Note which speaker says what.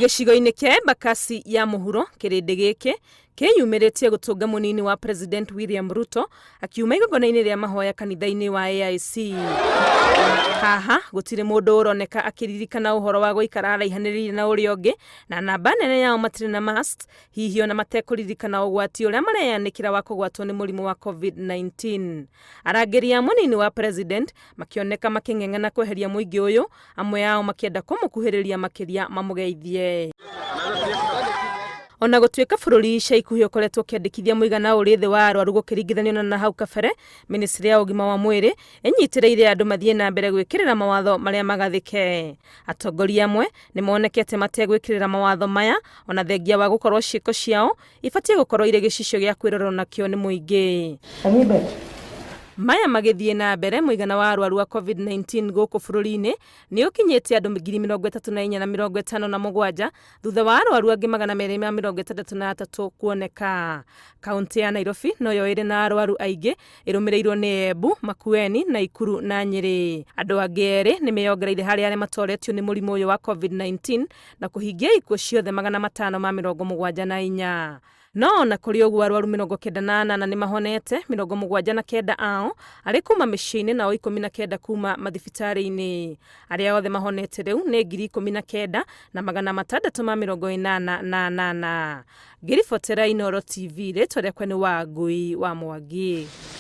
Speaker 1: Gĩcigo-inĩ kĩa Embakasi ya mũhuro, kĩrĩndĩ gĩkĩ kĩyumĩrĩtie gũtũnga mũnini wa President William Ruto akiuma igongona-inĩ rĩa mahoya kanitha-inĩ wa AIC. Haha gũtirĩ mũndũ ũroneka akĩririkana ũhoro wa gũikara araihanĩrĩirie na ũrĩa ũngĩ, na namba nene yao matirĩ na masks, hihi ona matekũririkana ũgwati ũrĩa mareyanĩkĩra wa kũgwatwo nĩ mũrimũ wa COVID-19. Arangĩri a mũnini wa President makĩoneka makĩng'eng'ana kweheria mũingĩ ũyũ, amwe ao makĩenda kũmũkuhĩrĩria makĩria mamũgeithie. Ona gũtuĩka bũrũri ica ikuhĩ ũkoretwo ũkĩandĩkithia mũigana ũrĩ thĩ wa arwaru gũkĩringithanio na nahau kabere, ministry ya ũgima wa mwĩrĩ ĩnyitĩrĩire andũ mathiĩ na mbere gwĩkĩrĩra mawatho marĩa magathĩke. Atongoria amwe nĩ monekete mategwĩkĩrĩra mawatho maya ona thengia wa gũkorwo ciĩko ciao ibatiĩ gũkorwo irĩ gĩcicio gĩa kwĩrorerwo nakĩo nĩ mũingĩ. Maya magĩthiĩ na mbere, mũigana wa arwaru a COVID-19 gũkũ bũrũri-inĩ nĩ ũkinyĩte andũ 34,057 thutha wa arwaru angĩ 263 kuoneka. Kauntĩ ya Nairobi noyo ĩrĩ na arwaru aingĩ ĩrũmĩrĩirwo nĩ Embu, Makueni, Naikuru na Nyĩrĩ. Andũ angĩ erĩ nĩ meyongereire harĩ arĩa matoretio nĩ mũrimũ ũyũ wa COVID-19 na kũhingia ikuũ ciothe 574. No ona kũrĩ ũguo, arwaru 98 nĩ mahonete, 79 ao arĩ kuma mĩciĩ-inĩ nao 19 kuma mathibitarĩ-inĩ. Arĩa othe mahonete rĩu nĩ 19,688. Ngĩribotera Inooro TV, rĩtwa rĩakwa nĩ Wangui wa Mwangi.